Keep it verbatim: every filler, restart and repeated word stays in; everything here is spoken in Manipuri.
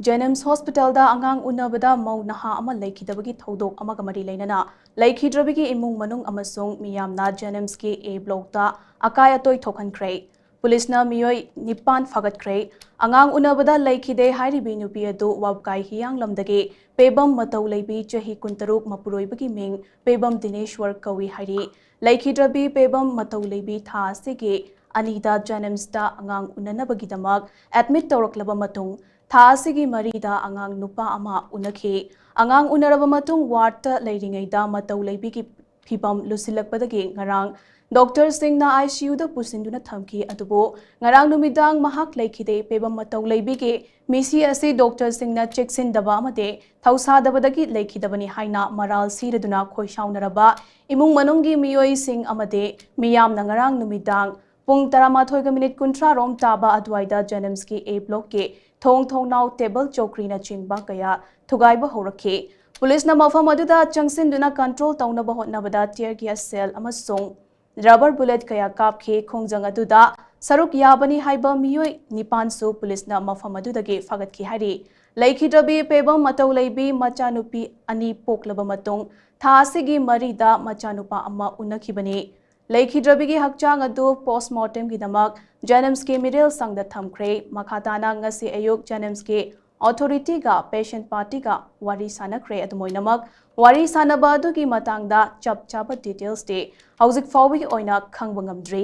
ꯖꯦꯅꯤꯝꯁ ꯍꯣꯁꯄꯤꯇꯥꯜꯗ ꯑꯉꯥꯡ ꯎꯅꯕꯗ ꯃꯧ ꯅꯍꯥ ꯑꯃ ꯂꯩꯈꯤꯗꯕꯒꯤ ꯊꯧꯗꯣꯛ ꯑꯃꯒ ꯃꯔꯤ ꯂꯩꯅꯅ ꯂꯩꯈꯤꯗ꯭ꯔꯕꯤꯒꯤ ꯏꯃꯨꯡ ꯃꯅꯨꯡ ꯑꯃꯁꯨꯡ ꯃꯤꯌꯥꯝꯅ ꯖꯦꯅꯤꯝꯁꯀꯤ ꯑꯦ ꯕ꯭ꯂꯣꯛꯇ ꯑꯀꯥꯏ ꯑꯇꯣꯏ ꯊꯣꯛꯍꯟꯈ꯭ꯔꯦ꯫ ꯄꯨꯂꯤꯁꯅ ꯃꯤꯑꯣꯏ ꯅꯤꯄꯥꯟ ꯐꯥꯒꯠꯈ꯭ꯔꯦ꯫ ꯑꯉꯥꯡ ꯎꯅꯕꯗ ꯂꯩꯈꯤꯗꯦ ꯍꯥꯏꯔꯤꯕꯤ ꯅꯨꯄꯤ ꯑꯗꯨ ꯋꯥꯕꯒꯥꯏ ꯍꯤꯌꯥꯡꯂꯝꯗꯒꯤ ꯄꯦꯕꯝ ꯃꯇꯧ ꯂꯩꯕꯤ ꯆꯍꯤ ꯀꯨꯟꯇꯔꯨꯛ ꯃꯄꯨꯔꯣꯏꯕꯒꯤ ꯃꯤꯡ ꯄꯦꯕꯝ ꯗꯤꯅꯦꯁ꯭ꯋꯔ ꯀꯧꯏ ꯍꯥꯏꯔꯤ꯫ ꯂꯩꯈꯤꯗ꯭ꯔꯕꯤ ꯄꯦꯕꯝ ꯃꯇꯧ ꯂꯩꯕꯤ ꯊꯥ ꯑꯁꯤꯒꯤ ꯑꯅꯤꯗ ꯖꯦꯅꯤꯝꯁꯇ ꯑꯉꯥꯡ ꯎꯅꯅꯕꯒꯤꯗꯃꯛ ꯑꯦꯗꯃꯤꯠ ꯇꯧꯔꯛꯂꯕ ꯃꯇꯨꯡ ꯊꯥ ꯑꯁꯤꯒꯤ ꯃꯔꯤꯗ ꯑꯉꯥꯡ ꯅꯨꯄꯥ ꯑꯃ ꯎꯅꯈꯤ꯫ ꯑꯉꯥꯡ ꯎꯅꯔꯕ ꯃꯇꯨꯡ ꯋꯥꯔꯗꯇ ꯂꯩꯔꯤꯉꯩꯗ ꯃꯇꯧ ꯂꯩꯕꯤꯒꯤ ꯐꯤꯕꯝ ꯂꯨꯁꯤꯜꯂꯛꯄꯗꯒꯤ ꯉꯔꯥꯡ ꯗꯣꯛꯇꯔꯁꯤꯡꯅ ꯑꯥꯏ ꯁꯤ ꯌꯨꯗ ꯄꯨꯁꯤꯟꯗꯨꯅ ꯊꯝꯈꯤ꯫ ꯑꯗꯨꯕꯨ ꯉꯔꯥꯡ ꯅꯨꯃꯤꯗꯥꯡ ꯃꯍꯥꯛ ꯂꯩꯈꯤꯗꯦ꯫ ꯄꯦꯕꯝ ꯃꯇꯧ ꯂꯩꯕꯤꯒꯤ ꯃꯤꯁꯤ ꯑꯁꯤ ꯗꯣꯛꯇꯔꯁꯤꯡꯅ ꯆꯦꯛꯁꯤꯟꯗꯕ ꯑꯃꯗꯤ ꯊꯧꯁꯥꯗꯕꯗꯒꯤ ꯂꯩꯈꯤꯗꯕꯅꯤ ꯍꯥꯏꯅ ꯃꯔꯥꯜ ꯁꯤꯔꯗꯨꯅ ꯈꯣꯏꯁꯥꯎꯅꯔꯕ ꯏꯃꯨꯡ ꯃꯅꯨꯡꯒꯤ ꯃꯤꯑꯣꯏꯁꯤꯡ ꯑꯃꯗꯤ ꯃꯤꯌꯥꯝꯅ ꯉꯔꯥꯡ ꯅꯨꯃꯤꯗꯥꯡ ꯄꯨꯡ ꯇꯔꯥꯃꯥꯊꯣꯏꯒ ꯃꯤꯅꯤꯠ ꯀꯨꯟꯊ꯭ꯔꯥ ꯔꯣꯝ ꯇꯥꯕ ꯑꯗꯨꯋꯥꯏꯗ ꯖꯦꯅꯤꯝꯁꯀꯤ ꯑꯦ ꯕ꯭ꯂꯣꯛꯀꯤ ꯊꯣꯡ ꯊꯣꯡꯅꯥꯎ ꯇꯦꯕꯜ ꯆꯧꯀ꯭ꯔꯤꯅꯆꯤꯡꯕ ꯀꯌꯥ ꯊꯨꯒꯥꯏꯕ ꯍꯧꯔꯛꯈꯤ꯫ ꯄꯨꯂꯤꯁꯅ ꯃꯐꯝ ꯑꯗꯨꯗ ꯆꯪꯁꯤꯟꯗꯨꯅ ꯀꯟꯇ꯭ꯔꯣꯜ ꯇꯧꯅꯕ ꯍꯣꯠꯅꯕꯗ ꯇꯤꯌꯔ ꯒ꯭ꯌꯥꯁ ꯁꯦꯜ ꯑꯃꯁꯨꯡ ꯔꯕꯔ ꯕꯨꯂꯦꯠ ꯀꯌꯥ ꯀꯥꯞꯈꯤ꯫ ꯈꯣꯡꯖꯪ ꯑꯗꯨꯗ ꯁꯔꯨꯛ ꯌꯥꯕꯅꯤ ꯍꯥꯏꯕ ꯃꯤꯑꯣꯏ ꯅꯤꯄꯥꯟꯁꯨ ꯄꯨꯂꯤꯁꯅ ꯃꯐꯝ ꯑꯗꯨꯗꯒꯤ ꯐꯥꯒꯠꯈꯤ ꯍꯥꯏꯔꯤ꯫ ꯂꯩꯈꯤꯗ꯭ꯔꯕꯤ ꯄꯦꯕꯝ ꯃꯇꯧ ꯂꯩꯕꯤ ꯃꯆꯥꯅꯨꯄꯤ ꯑꯅꯤ ꯄꯣꯛꯂꯕ ꯃꯇꯨꯡ ꯊꯥ ꯑꯁꯤꯒꯤ ꯃꯔꯤꯗ ꯃꯆꯥꯅꯨꯄꯥ ꯑꯃ ꯎꯅꯈꯤꯕꯅꯤ꯫ ꯂꯩꯈꯤꯗ꯭ꯔꯕꯤꯒꯤ ꯍꯛꯆꯥꯡ ꯑꯗꯨ ꯄꯣꯁꯃꯣꯔꯇꯦꯝꯒꯤꯗꯃꯛ ꯖꯦꯅꯤꯝꯁꯀꯤ ꯃꯤꯔꯦꯜ ꯁꯪꯗ ꯊꯝꯈ꯭ꯔꯦ꯫ ꯃꯈꯥ ꯇꯥꯅ ꯉꯁꯤ ꯑꯌꯨꯛ ꯖꯦꯅꯤꯝꯁꯀꯤ ꯑꯣꯊꯣꯔꯤꯇꯤꯒ ꯄꯦꯁꯦꯟ ꯄꯥꯔꯇꯤꯒ ꯋꯥꯔꯤ ꯁꯥꯟꯅꯈ꯭ꯔꯦ꯫ ꯑꯗꯨꯝ ꯑꯣꯏꯅꯃꯛ, ꯋꯥꯔꯤ ꯁꯥꯟꯅꯕ ꯑꯗꯨꯒꯤ ꯃꯇꯥꯡꯗ ꯆꯞ ꯆꯥꯕ ꯗꯤꯇꯦꯜꯁꯇꯤ ꯍꯧꯖꯤꯛ ꯐꯥꯎꯕꯒꯤ ꯑꯣꯏꯅ ꯈꯪꯕ ꯉꯝꯗ꯭ꯔꯤ꯫